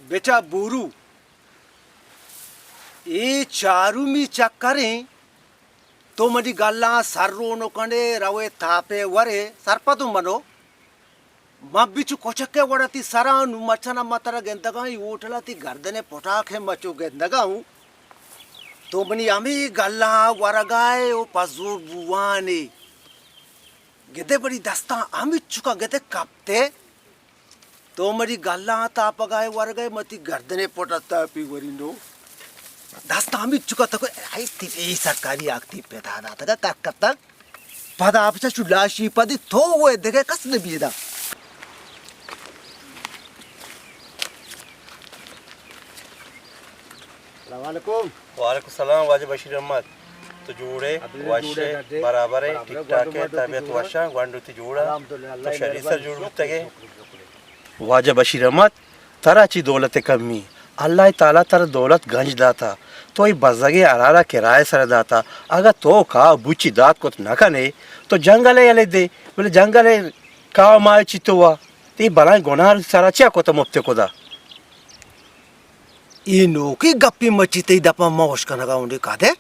بچا بورو، اے چارمی چکریں، تو منی گلاں سر رونو کنے، روے تاپے ورے، سرپدو منو۔ من بھی چو کچکے وڑا تی سرا نو مچنا متر گندگاں، ای ہوٹلا تی گردنے پٹاکے مچو گندگا ہوں۔ تو منی ہمے گلاں ورگائے او پزور بوانے۔ گدے بڑی دستاں ہمچکا گدے کپتے۔ تو منی گلاں تاپگائے ورگائے، متی گردنے پٹا تاپی وری نو۔ دستاں ہمچکا تکو، اے تی اے سرکاری آکتی پیدا داتگا کر کپتا۔ پدا آپچا چو لاشی پدی تو وہ دگہ کس نبیدا۔ السلام علیکم۔ وعلیکم السلام واجہ بشیر احمد۔ تو جوڑے، وشے، برابرے، ٹھیک ٹھاکے، طبیعت وشاں، گونڈو تی جوڑا، تو شری سر جوڑ بوتگے۔ واجہ بشیر احمد، ترا چی دولت کمی؟ اللہ تعالی ترا دولت گنج داتا، تو ای بزگے ہرارا کرائے سر داتا۔ اگا تو کا بوچی دات کت نہ کنے تو جنگلے یلے دے، بلے جنگلے کا مائے چی تو وا، تی بلائیں گناہ سرا چیا کت مفت خدا؟ اے نوکیں گپے مچی تئی دپا ما وش کنگا اونڈے قادر۔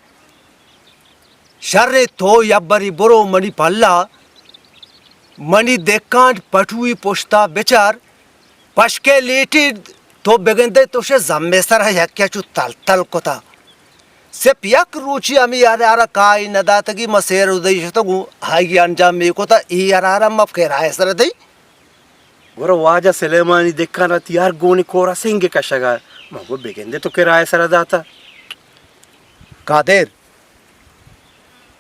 شرے تو یبری برو منی پلا، منی دکان پٹوی پشتا بچار، پشکے لیٹی تو بگندے تو شے زمے سرا یکیا چو تل تل کتا۔ سپ یک روچی ہمے یار یارا کائی نداتگی، ما سیر و دئی شتگو، آئی انجام می کتا، ای یار آرا مف کرائے سر دئی۔ گڑا واجہ سلیمانی دکان ء تیار گونی کور ء سنگ کشگ ء، من گوں بگندے تو کرایہ سر ء داتا۔ قادر،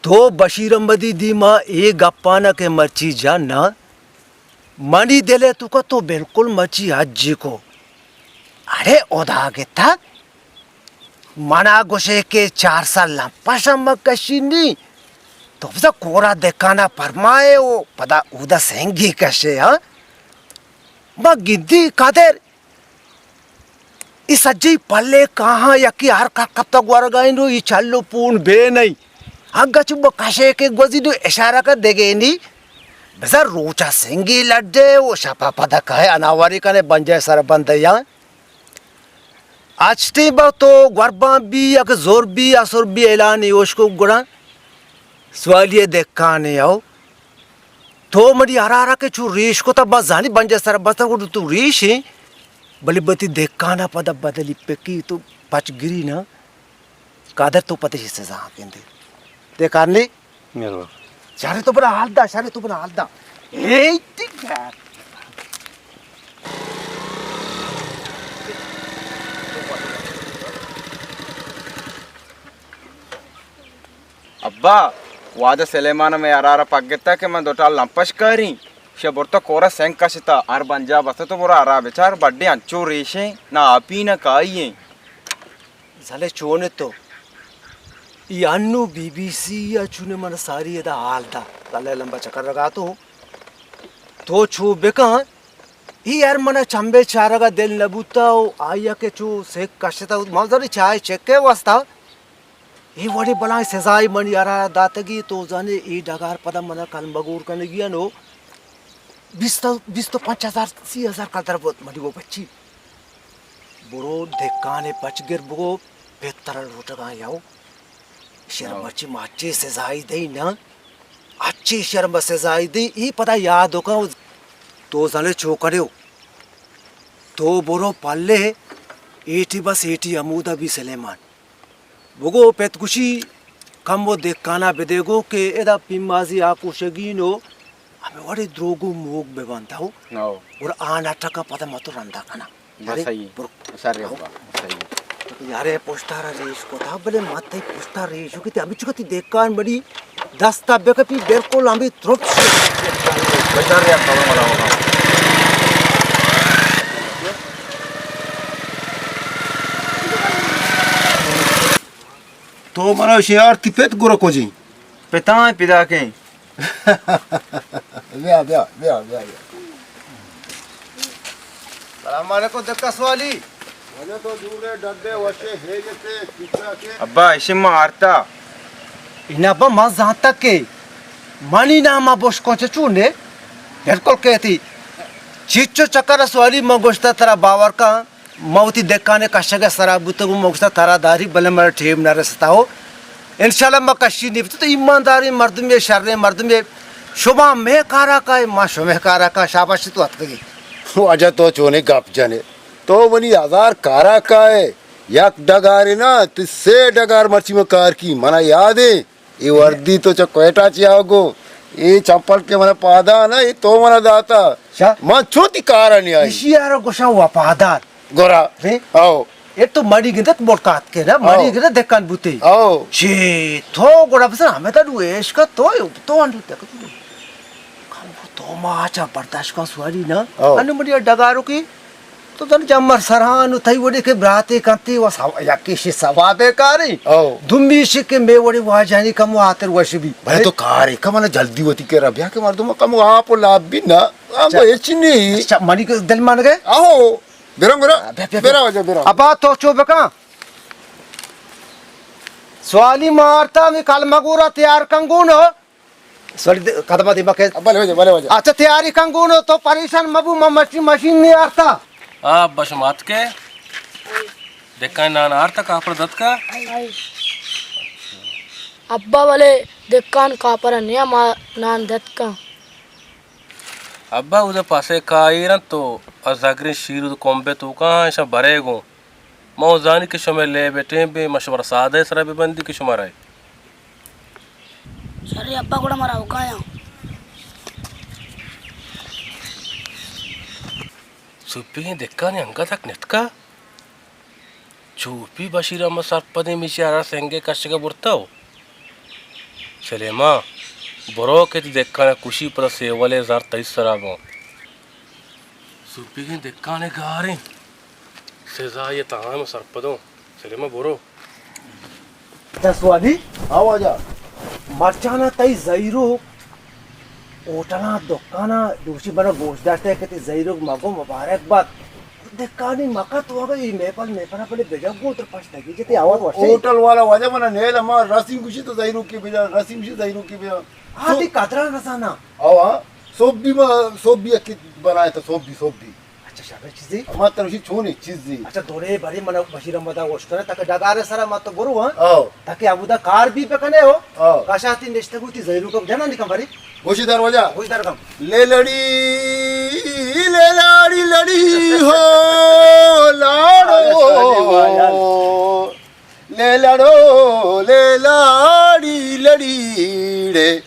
تو بشیر احمدی دیما اے گپانا کہ مرچی جان نا، منی دل ء توکا تو بالکل مرچی حجی کو۔ اڑے ادا گتا، منا گوشے کہ چار سال لمپش ہم کشی نی، تو بزا کورا دکانا پرمائے و پدا اودا سنگی کشے، ہاں؟ ما گندی قادر، ای سجی پلے کاہاں یکی ہر کر کپتگ ورگائیں نو، ای چل و پون بے نہیں۔ اگا چو بکشے کہ گوزی دو اشارہ کا دگینی، بزا روچا سنگی لڈے و شپا پدا کہے اناواری کنے بنجے سر بندیاں۔ اچ ٹیم با تو گوربان بی یا کہ زور بی، اسر بی، اعلان اوشکو گڑا سوالی دکانے او۔ تو منی ہرارا کہ چو ریش کتا، بس زانی بنجے سر بستا گڑا تو ریش ہیں، بلے بتی دکانا پدا بدلی پکی تو پچ گری نا، قادر تو پتہ چی سزا کندے۔ دکان نے؟ مہربان۔ شرے تو بنا حال دا، شرے تو بنا حال دا۔ اے ٹھیک ہے۔ ابا، واجہ سلیمان ء مئے ہرارا پگتا کہ من دوٹال لمپش کاریں، شہ برتا کورا سنگ کشتا، ہر بنجا بستا تو برا ہرا بچار، بڈے انچو ریشیں، نہ آپی نہ کائی ہیں۔ زلے چون تو؟ ای انو بی بی سی ء چون من ساری ادا حال دا۔ زلے لمبا چکر لگا تو۔ تو چو بکن، ای ہر منا چمبے چارگا دل نبوتا و آیا کہ چو سک کشتا، ما زانی چائے چکے واسطہ۔ اے وڑیں بلاہیں سزائے منی ہرا داتگی، تو زانے اے ڈگار پدا منا کلمہ گور کنگی انو۔ بیست، بیست و پنچ ہزار، سی ہزار قدر بوت منی وہ بچی۔ برو دکانے پچ گر بگو، پتر لوٹگاں یو۔ شرم ہاں۔ مرچی ما اچی سزائی دئی نا۔ اچی شرم سزائی دئی، ای پدا یاد ہو کن۔ تو زانے چو کریو۔ تو برو پلے، ایٹی بس ایٹی ہمودا بی سلیمان۔ بگو پت گوشی، کمو دکانا بدے گو کہ ادا پیمازی آ کوشگی نو، ہمے وڑے دروگو موگ ببند ہو۔ ہو۔ اور آ نٹکا پدا متو رندا کنا۔ بس یارے، صحیح۔ برو۔ سر ہو۔ ابا، صحیح۔ تو یارے پشتارا ریش کو تا، بلے مت تئی پشتا ریش ہو کہ تے ہمیں چکا تی دکان بڑی دستا بکپی بالکل ہمیں ترپ سے۔ بچار رہا کھانا مرا ہوگا۔ تو منا ہوشیار تی پت گرو کجی؟ پتاں پدا کیں۔ بیا، بیا، بیا، بیا، بیا۔ سلام علیکم، دکا سوالی۔ واجہ تو جوڑے، ڈڈے، وشے، ہیریتے، کچا کے؟ ابا، اشی ما آرتا۔ انا با من زانتگ کہ منی نام ءَ بشکن چہ چون نے؟ بالکل کہتی۔ چیچو چکر سوالی من گوشتا ترا باور کن، من وتی دکان ءِ کشگ ءِ سرا بوتگ، من گوشتا ترا داری، بلے من ٹیم نہ رستا ہو۔ انشاءاللہ من کشی نیپت تو ایمانداریں مردمے، شریں مردمے، شما مے کارا کائے، ما شمے کارا کا، شاباش تو اتکگی۔ واجہ تو چونے گپ جنے؟ تو منی ہزار کارا کائے، یک ڈگارے نا، تو سے ڈگار مرچی من کار کی، منا یاد ہے۔ اے وردی تو چہ کوئٹہ چیا گو، اے چمپل کہ منا پادا نا، اے تو منا داتا۔ شا؟ من چو تی کارا نی آئی۔ ایشی آرا گوشاں وفادار۔ گورا۔ اے؟ او۔ اے تو منی گندت ملکات کے نا، منی او۔ گندت دکان بوتے۔ او۔ چی تو گوڑا بسن ہمیں تا نو عشق تو، تو انڈو تک۔ تو ما چا برداشت کن سوالی نا۔ او۔ انو منی ڈگارو کی تو زن جمر سران و تئی وڑے کہ براتے کنتے و سو-، یکے شی ثوابے کاری۔ او۔ دومی شی کہ مے وڑے واجانی کم و آتر وش بی۔ بھائی تو کارے کم نا جلدی وتی کرا بیا کہ مردم کم و آپ و لاب بی نا۔ ہم اچھا۔ ہچ نہیں۔ اچھا، منی کہ دل مان گئے؟ آہو۔ برم گرا۔ بیا، بیا، بیا۔ برا واجہ برا۔ ابا تو چو بکا۔ سوالی مارتا می کلمہ گورا تیار کنگون ہو۔ سوری، دے-، قدم دے مکے۔ بلے واجہ، بلے واجہ۔ اچھا، تیاری کن گونو، تو پریشان مبو، من مشین، مشین نہیں آرتا۔ آ، بش مات کے۔ دکان نان آرتا، کاپر دت کا۔ ابا بلے دکان کاپر نیا ما نان دت کا۔ ابا، اودے پاسے کائیرن تو، از زگریں شیر و کمبے تو کا، ایشاں برے گوں۔ ما زانی کہ شمئے لیب ءِ ٹیم بے، ما شمارا سادہ ءِ سرا بہ بندی کہ شما رئے۔ شرے ابا، گڑا ما روگایاں۔ سپیگیں دکانے انگت حق نتکا۔ چوپی بشیر احمد سرپدیں میشی ہرا سنگے کشگا برتو۔ سلیمان، برو کہ تی دکان کشی پدا سیولے زر تئی سرا بوں۔ سپیگیں دکان گاریں۔ سزا یہ تہا من سرپدوں۔ سلیمان برو۔ دسوالی؟ ہاں واجہ۔ مرچانا تئی زہیرو ہوٹلاں، دکاناں، دوشی بنا گوش داشتہ کہ تئی زہیرو مگو مبارک بات۔ دکانی مکا تو اگر یہ میپل، میپل بلے بجا گو تر پشت لگی جتے آواز وشی۔ ہوٹل والا واجہ منا نیل ما رسیم گوشی تو زہیرو کی بجا، رسیم گوشی زہیرو کی بجا۔ آ، تئی قدران رسانا۔ او ہاں۔ سوب بھی ما، سوب بھی اکی بنائے تو سوب بھی، سوب بھی۔ اچھا، شاباش، چیزے؟ ما ترشی چونے چیزے۔ اچھا، دونے بری من بشیر احمد گوش کرے، تاکہ ڈگار سرا ما تو برو، ہاں؟ او۔ تاکہ ابودا کار بھی بکنے ہو۔ او۔ کاشاتی نشتگو تی زہیرو کو جنا نکم بری۔ گوشی دار واجہ۔ گوشی دار کم۔ لے لڑی، لے لاڑی لڑی ہو، لاڑو۔ لے لڑو، لے لاڑی لڑیڑے،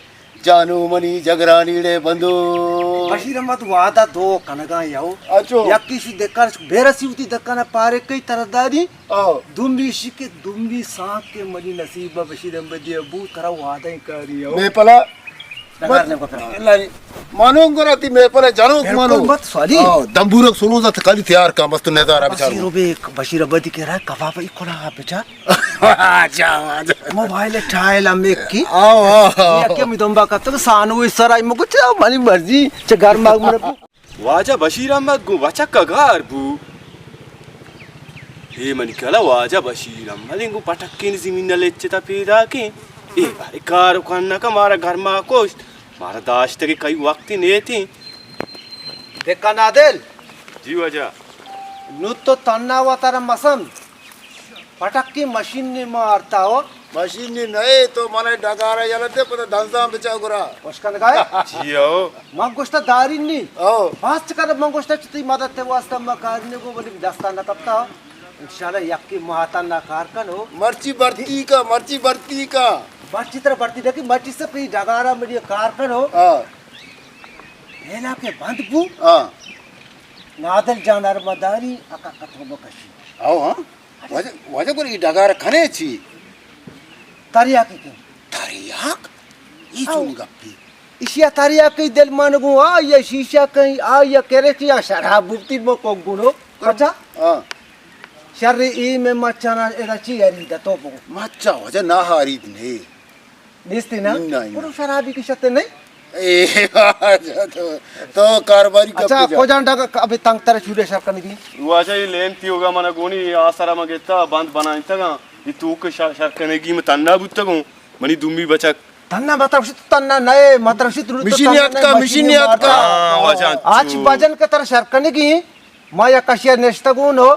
جانو منی جگرانیڑے بندو۔ بشیر احمد وعدہ دو کنگا یو۔ اچھو۔ یکی شی دکان بے رسی ہوتی دکان پارے کئی ترداری۔ او۔ دومی شی کے دومی سانک کے منی نصیب بشیر احمد دی ابو ترا وعدہ کاری یو۔ میں پلا ڈگار نے کو پھر۔ نہیں، مانو گرا تی میں پلا جانو بالکل مانو۔ مت سوالی۔ ہاں، دمبورک سنو دا تکالی تیار کا، بس تو نظارہ بچار۔ بشیر بے، بشیر ابدی کہہ رہا ہے، کباب ہی کھلا آپ بچار۔ آجا، آجا۔ موبائل ٹائل ہم ایک کی۔ آؤ، آؤ، آؤ۔ یہ کہ میں دمبا کرتا تو سانو اس سرا، میں کچھ منی مرضی، چہ گھر ماگ من۔ واجہ بشیر احمد گوں بچک ءَ گار بو۔ اے منی کلا واجہ بشیر احمد انگو پٹکین زمین ءَ لچتا پیداکیں۔ اے بارے کار کن نہ کن، مارا گرما کشت، مارا داشتگی کئی وقتی نیتیں۔ دکان عادل۔ جی واجہ۔ نو تو تنا وتر مسم۔ پٹکی مشین نی ما آرتا ہو۔ مشین نی نئے تو منا ڈگارا یلہ دے پدا دنزاں بچا گرا۔ وش کنگائے؟ جی ہو۔ من گوشتا داری نی۔ او۔ باز چکر من گوشتا چتی مدد تے واسطہ ما کار نی گو بلی دستا نہ کپتا۔ انشاءاللہ یکی ماہ تا نہ کار کنو۔ مرچی برتی کا، مرچی برتی کا۔ مرچی ترا برتی نکی، مرچی سے پی ڈگارا ملی کار کنو۔ ہاں۔ ہیلا کے بند بو۔ ہاں۔ نادل جان ارمداری اکا کتو بکشی۔ او ہاں۔ واجہ، واجہ گڑا اے ڈگار کنے چی؟ تریاکی کن۔ تریاک؟ ای او۔ چونی گپی؟ اشیا تریاکی دل من گو، آ یا شیشہ کن، آ یا کرے چی، آ شراب بوتی مو کو گنو۔ پچا؟ ہاں۔ شر ای میں مچانا ادا چی ارید تو بو۔ مچا واجہ نہ ہارید نے۔ نیستی نا؟ نہ، نہ۔ برو شرابی کی شتے نہیں؟ اے، تو، تو کاروباری اچھا، گپے جا۔ کجان ڈگا ابھی تنگ تر چولے شر کنگی؟ واجہ یہ لین تی ہوگا منا گونی آسرا ما گتا بند بنائیں تگا۔ یہ تو کے شر، شر کنگی میں تنہا بوتگوں۔ منی دومی بچک۔ تنا مترشی، تنا نئے مترشی، تو مشین تنا یاد نئے کا، مشین مشین یاد کا۔ ہاں، واجہ۔ آج بجن کے تر شر کنگی، ما یک کشیا نشتگوں نو۔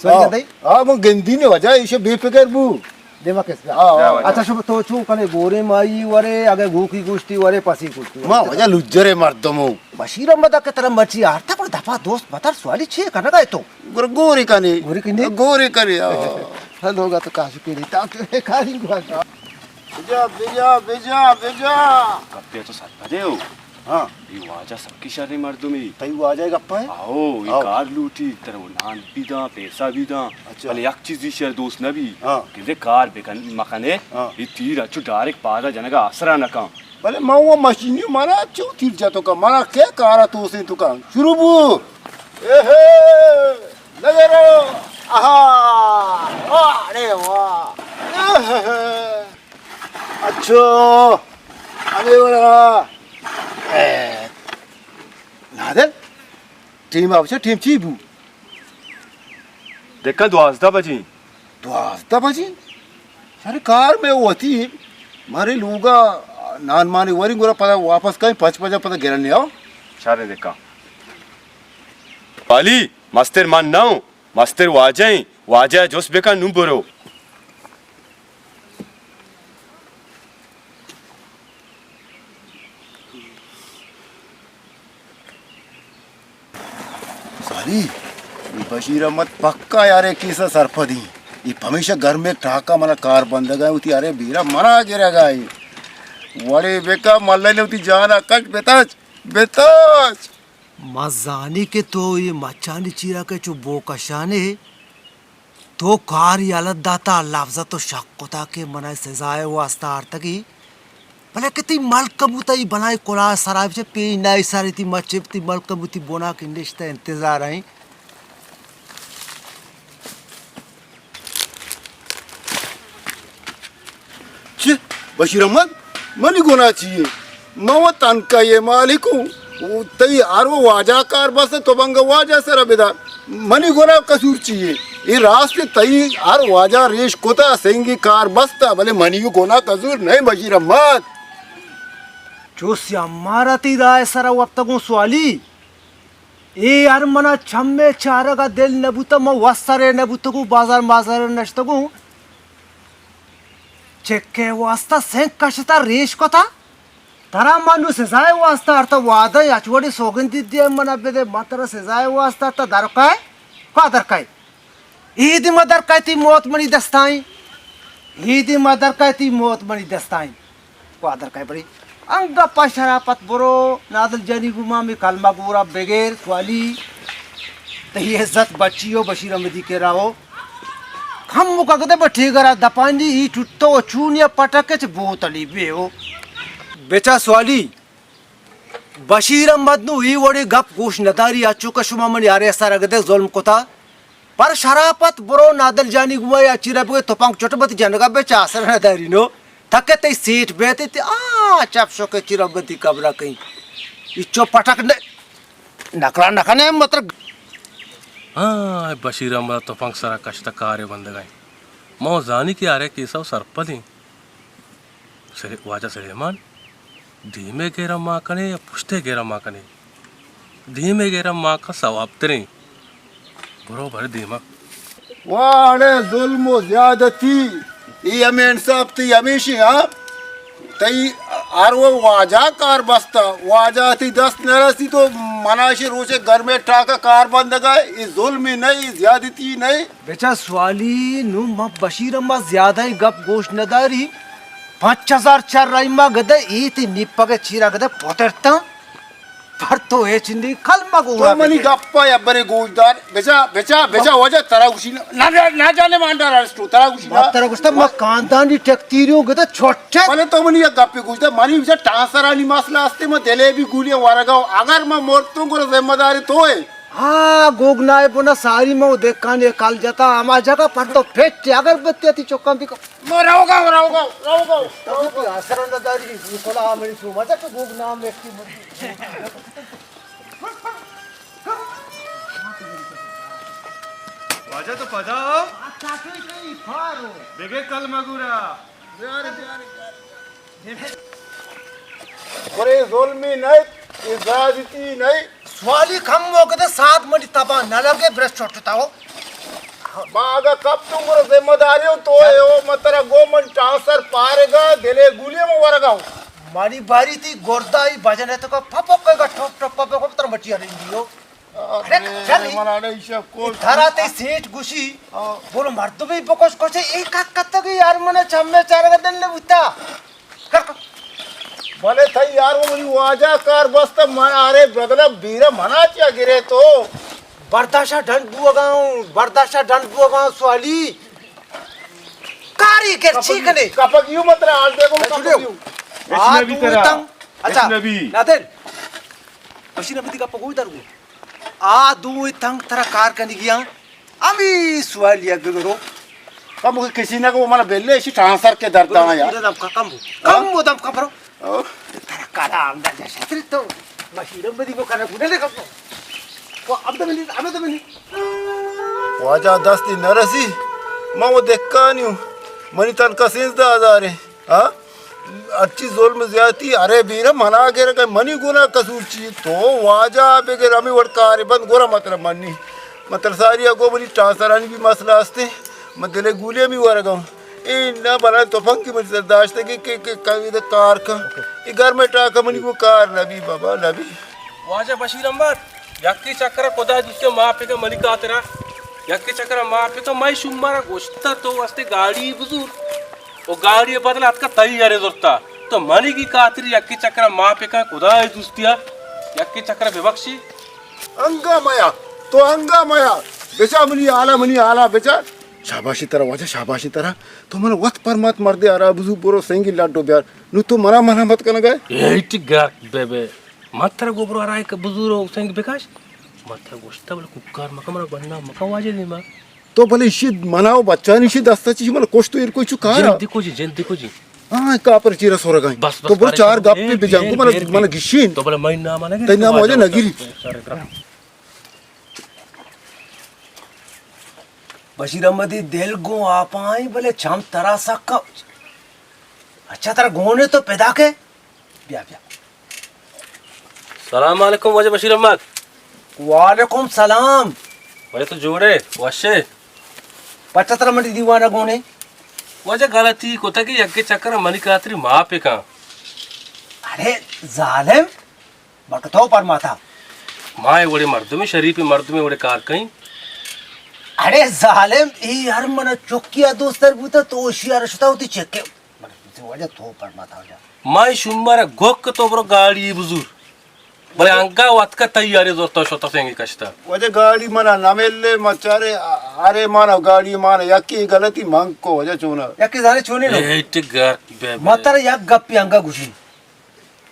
سوری آ، دئی؟ آ، من گندی نے واجہ، ایشے بے فکر بو۔ دیما کس کا؟ آ، آ۔ اچھا، شما تو چون کنے گورے مائی ورے، اگے گوکی گوشتی ورے، پسی گوشتی ورے۔ ما واجہ لجرے مردمو۔ بشیر احمد کہ ترا مرچی آرتا، پر دفعہ دوست بتر سوالی چی کنگا ہے تو؟ گور-، گوری کنی۔ گوری کنی؟ گوری کنی، آ۔ لوگا تو کاشو پیڑی، تا تو کاری گوشا۔ بجا، بجا، بجا، بجا۔ کپے تو سرپدے ہو؟ ہاں۔ اے واجہ سکی شریں مردمے۔ تئی واجہ ءِ گپا ہے؟ آؤ، اے آؤ۔ کار لوٹی، ترا وہ نان بھی داں، پیسہ بھی داں۔ اچھا۔ بلے یک چیزی شر دوست نہ بی۔ ہاں۔ کہ دے کار بکن، مکنے، ہاں۔ اے تیر اچو ڈائریکٹ پادا جنگا آسرا نہ کن۔ بلے من وہ مشینی منا چو تیر جا تو کا، منا کے کارا تو سے تو کا۔ شروع بو۔ اے ہے، لگے رو۔ آہا، واہ، ارے واہ۔ اے ہے ہے۔ اچھو، ہمے وڑا۔ اے، نادر، ٹیم آ بچا، ٹیم چی بو؟ دکا دوازدہ بجی۔ دوازدہ بجی؟ سر کار میں وتی، مارے لوگا نان مانی وریں گورا پدا واپس کائیں، پچ بجا پدا گرن آؤ۔ شارے دکا۔ والی، مستر من نہ ہوں، مستر واجہ ہیں، واجہ جست بکن نوں برو۔ ساری، اے بشیر احمد پکا یارے کیسا سرپدی۔ اے پمیشا گرمیں ٹاکا منا کار بندگا ہے، وتی یارے بیرا منا گرگا ہے۔ وڑے بکا ملے نے وتی جانا کش بتاچ، بتاچ۔ ما زانی کہ تو اے مچانی چیرا کہ چو بو کشانے، تو کار یلہ داتا، لفظ تو شک کتا کہ منا سزائے واسطہ آرتگی، بلے کہ تئی ملک بوتا ای بلائیں کلاہ سرا بچے پی نائی ساری تئی مچے تئی ملک بوتی بونا کہ نشتہ انتظار ہیں۔ چہ؟ بشیر احمد، منی گناہ چی اے؟ من و تنکا اے مالک ہوں۔ تئی ہر و واجہ کار بست، تو بنگا واجہ سرا بدار۔ منی گناہ قصور چی اے؟ اے راست اے، تئی ہر واجہ ریش کتا، سنگی کار بستا، بلے منی گناہ قصور نہیں بشیر احمد۔ چو سیاہ مارا تئی راہ سرا وپتگوں سوالی۔ اے ہر منا چمے چارگا دل نہ بوتا، من وسرے نہ بوتگوں، بازار مازار نشتگوں۔ چکے واسطہ سنگ کشتا ریش کتا۔ ترا من نوں سزائے واسطہ آرتا، وعدہ اچ وڑی سوگندی دے منا بدے، من ترا سزائے واسطہ آرتا درکائے، کا درکائے؟ ایدی ما درکائے تئی موت منی دستائیں۔ ایدی ما درکائے تئی موت منی دستائیں۔ پادر کئے بری۔ انگا پہ شرافت برو، نادل جانی گما می کلمہ گورا بگیر سوالی۔ تئی عزت بچی ہو بشیر احمدی کے راہو۔ کم مکا گدے بٹی گرا دپانی ای ٹوٹو چونیا پٹک چ بوتلی بے ہو۔ بچا سوالی۔ بشیر احمد نوں اے وڑیں گپ گوش نہ داری، اچو کہ شما من یارے سر اگدے ظلم کتا۔ پر شرافت برو نادل جانی گوما یا چی ربگے تپنگ چٹ بت جنگا بے چاسر نہ داری نو۔ تکے تئی سیٹ بیت تے آ چپ شو کہ چی ربتی قبرہ کہیں۔ اچو پٹک نہ نکلا نہ کنے مطلب۔ ہاں، بشیر احمد تپنگ سرا کشتا کارے بندگائیں۔ مو زانی کہ آرے کیسا سرپدیں۔ سلے-، واجہ سلیمان، دیمے گیرا ما کنے یا پشتے گیرا ما کنے؟ دیمے گیرا ما کا ثواب تریں۔ برو بھر دیما۔ واڑے ظلم و زیادتی، ای ہمیں انصاف تی ہمیشی ہاں۔ تئی ہر وہ واجہ کار بستا، واجہ تی دست نہ رسی تو مناشی روچے گرمے ٹاکا کار بندگا، ای ظلمی نہیں، زیادتی نہیں۔ بچا سوالی نوں ما بشیر اما زیادہ گپ گوش نہ داری۔ پنچ ہزار چر رحیما گدے ایتی نیپگ چیرا گدے پترتاں۔ پر تو ہچ نی کلمہ گورا تو منی بگے۔ گپا یا برے گوش دار۔ بچا، بچا، بچا، واجہ ترا گوشی نہ، نہ، نہ جانے مانڈا رستو، ترا گوشی ما نہ۔ ترا گوشتا ما خاندانی ٹکتیریوں گدے چھوٹے۔ بلے تو منی یک گپے گوش دار، منی بچا ٹانسرانی مسئلہ ہستے، ما دلے بھی گولی ورگا، اگر ما مرتوں گرا ذمہ داری تو ہے۔ ہاں، گوگ نائے بنا ساری مو دیکھانے کل جتا ہما جگہ پر تو پھٹ اگربتی تی چکاں بھی کو۔ ما روگا، روگا، روگا۔ تو تو اثر نہ داری، نکولا منی تو مزہ تو گوگ نام ایک کی مرتی۔ واجہ تو پدا ہو؟ بگے کلمہ گورا۔ برے ظلمی نہ، اے زیادتی نہ۔ سوالی کم موقع دے ساتھ منی تبا نہ لگے، برس چھوٹتا ہو۔ ما اگا کپتوں گڑا ذمہ داری ہوں تو اے ہو، من ترا گو من ٹانسر پارگا، دلے گولی من ورگا ہوں۔ منی باری تی گردائی بجنے تو کا پھپک کا ٹھپ ٹھپ پھپک تر مٹی ہرین دیو۔ ارے، چل۔ منا نے ایشا کوش۔ تھرا تے سیٹ گوشی۔ ہاں۔ بولو مردمی بکش کچھ اے کا کتگی یار، منا چمے چارگا دن نہ بوتا۔ کر، کر۔ بلے تئی یار، وہ منی واجہ کار بست، من، ارے بدلا بیرا منا چیا گرے تو؟ برداشا ڈنڈ بوگا ہوں، برداشا ڈنڈ بوگا ہوں سوالی۔ کاری کر، چی کنے؟ کپگیو مت را حال دیکھو، کپگیو۔ آ، اجنبی تو ترا۔ تنگ۔ اچھا، اجنبی۔ نادر۔ بشیر احمدی کا پگوئی درگو۔ آ دو تنگ ترا کار کنگی ہاں۔ ہمی سوال یک بگرو۔ کم کسی نہ کو منا بلے اسی ٹرانسفر کے درد آیا۔ دم کا کم بو۔ کم بو دم کا برو۔ او۔ ترا کالا آمدا جا شتری تو۔ بشیر احمدی کو کرا گڈے دے کم۔ کو اب تو ملی، اب تو ملی۔ واجہ دستی نہ رسی۔ ما وہ دکانی ہوں۔ منی تنخواہ سیزدہ ہزار ہے۔ ہاں؟ ہرچی ظلم زیادتی، ارے بیرہ منا گر کہ منی گناہ قصور چی؟ تو واجہ بگر ہمیں وڑ کارے بند گورا مطلب منی۔ مطلب ساری اگو منی ٹانسرانی بھی مسئلہ ہستے۔ من دلے گولی ہمی ورگا ہوں۔ اے نہ بنا تفنگ کی منی سر داشتے کہ، کہ، کہ، کہ کار کا۔ اے گھر میں ٹاکا منی کو کار نبی بابا نبی۔ واجہ بشیر احمد، یکی چکر خدا دوستی ماں پہ کہ منی خاطرہ۔ یکی چکر ماں پہ کہ مائی شمارا گوشتا تو واسطے گاڑی بزور۔ او گاڑی بدل اتکا تئی یارے زرتا۔ تو منی کی خاطر یکی چکر ماں پہ کہ خدا دوستیا۔ یکی چکر ببخشی۔ انگا میا، تو انگا میا۔ بچا منی حالا، منی حالا بچا۔ شاباشی ترا واجہ، شاباشی ترا۔ تو من وت پرمات مردے آرا بزو برو سنگی لڈو بیار۔ نو تو منا منا مت کنگا۔ ایٹ گرک بے بے۔ من ترا گوبرو آرا ایک بزور و سنگ بکاش۔ من ترا گوشتا بلے کوکار مکا منا گونا مکا واجہ نیما۔ تو بلے ایشی منا و بچانی ایشی دستا چی من کشت و ایر کوئی چو کارا۔ جندی کو جی، جندی کو جی۔ ہاں، کاپر چیرا سورگا۔ بس، بس، تو برو پریشان چار گپ پہ بجان کو من، من گشین۔ تو بلے مئی نام نہ گری، تئی نام واجہ نہ گری۔ بشیر احمدی دل گوں آپاں بلے چم ترا سکا۔ اچھا، ترا گونے تو پیدا کے۔ بیا، بیا۔ سلام علیکم واجہ بشیر احمد۔ وعلیکم سلام۔ واجہ تو جوڑے، وشے؟ پچا ترا منی دیوانا گونے۔ واجہ غلطی کتا کہ یکے چکر منی خاطری معاف کن۔ ارے ظالم، بلکہ تو پرماتا۔ ما اے وڑے مردمے، شریف مردمے وڑے کار کئیں۔ اڑے ظالم، اے ہر من چکیا دوستر بوتا، تو ہوشیار شتا ہوتی چکے۔ بلکہ واجہ تو پرماتا واجہ۔ ما اے شمارا گوک تو برو گاڑی بزور۔ بلے انگا وتکا تیارے زورتا شتا سنگی کشتا۔ واجہ گاڑی منا نہ ملے، مچارے، ارے مانا گاڑی مانا یکی غلطی من کو واجہ چونا۔ یکی زانے چونے نو۔ اے ٹگر بے بے۔ متر یک گپی انگا گوشی۔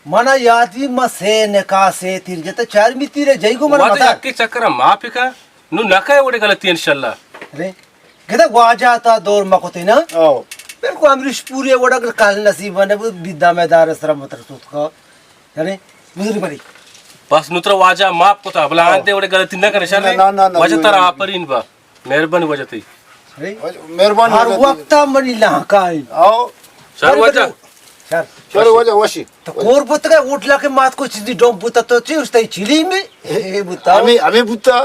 منا یات بی ما سے نکاح سے تیر جتا، چارمی تیرے جائی گو منا واجہ متا۔ یکی چکر ما پکا، نو نکا وڑے غلطی انشاءاللہ۔ ارے، گدا واجہ تا دور مکوتے نا؟ او۔ بالکل امریش پوری وڑا اگر کال نصیب نے بیدا میں دار سر متر سوت کا۔ ارے، بزرگ بری۔ بس نو ترا واجہ معاف کتا، بلا او۔ آندے وڑے غلطی نہ کرے شر۔ نہ، نہ، نہ، نہ، واجہ نہ، ترا نہ۔ آپرین با۔ مہربانی واجہ تئی۔ ارے؟ مہربانی ہر واجہ تئی۔ وقت منی لانکائی۔ آؤ۔ شر واجہ۔ شر۔ شر واجہ وشی۔ تو کور بوتگا ہوٹلا کے مات کو چیزی ڈوم بوتا تو چی اس تئی چلی میں؟ اے بوتا۔ ہمیں، ہمیں بوتا۔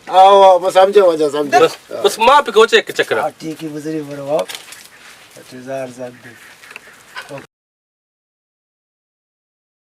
آؤ، آؤ، بس سمجھے واجہ، سمجھے۔ بس، بس ما پہ گوچے ایک چکر۔ ہاں، ٹھیک ہے، بزری بڑو آؤ۔ اچھا، زار زار دے۔